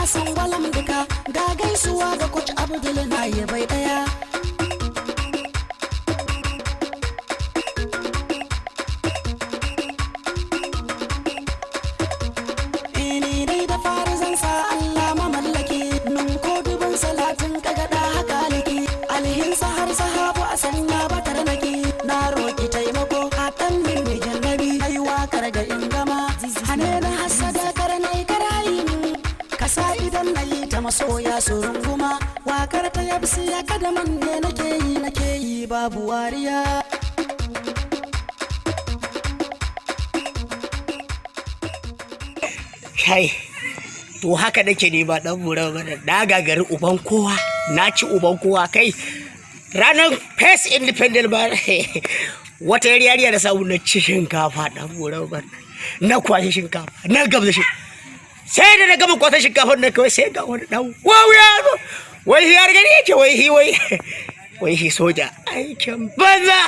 a sangwalam duka ga gaisuwa ga Coach Abdul na yi bai daya. Ni dai da fari zan sa Allah mamallaki, nun ko dubin salatin kagada haka liki alhinsa har sahabu a sanya batar naki, na roki taimako a dan min jannabi, ai wakar ga ingama hane na hasada karnai karayi min kasa idan na yi ta masoya su runguma, wakar ta yabsi ya kadaman ne nake yi nake yi babu wariya. Kai, to haka nake nema dan bura mana, na gagari uban kowa, na ci uban kowa. Kai, ranar first independent ba, wata yariya da samu na ci shinkafa, dan bura mana, na kwashe shinkafa, na gamsa shi, sai da na gama kwasa shinkafar na kawai sai ga wani dan wawu ya zo, wai shi har gani yake, wai shi wai shi soja, aikin banza,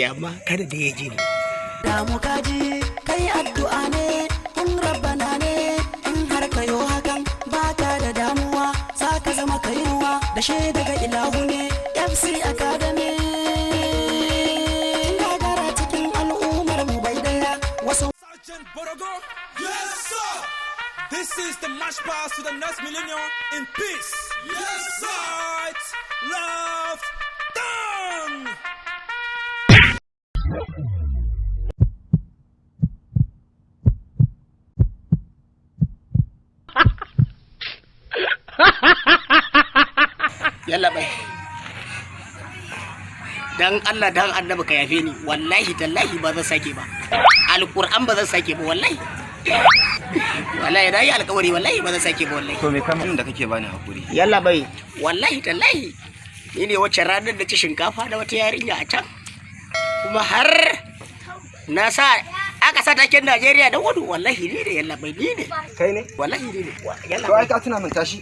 amma kada da ya ji ni. Damu kaji kai addu'a ne in rabbana ne, in har kayo hakan baka da damuwa, za ka zama kainuwa da she daga ilahu ne. FC Academy gagara cikin al'ummar mu bai daya wasu. Sergeant Borogo? Yes, sir! This is the march past to the next millennium in peace. Yes, sir! Right, left, down! Yalla bai, dan Allah dan Annabi ka yafe ni, wallahi tallahi ba zan sake ba, Alquran ba zan sake ba, wallahi wallahi na yi alkawari, wallahi ba zan sake ba, wallahi. To me kamun da kake bani hakuri? Yalla bai, wallahi tallahi ni ne wacce ranar da ci shinkafa da wata yarinya a can, kuma har na sa aka sa taken Najeriya da gudu, wallahi ni ne, yalla bai, ni ne. Kai ne? Wallahi ni ne, yalla To ai bai. ka tuna min, tashi.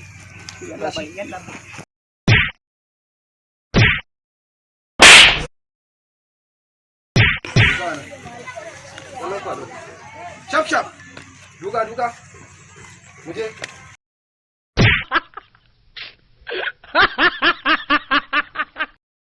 Yalla bai, yalla bai. Shaf shaf. Duka duka. Muje.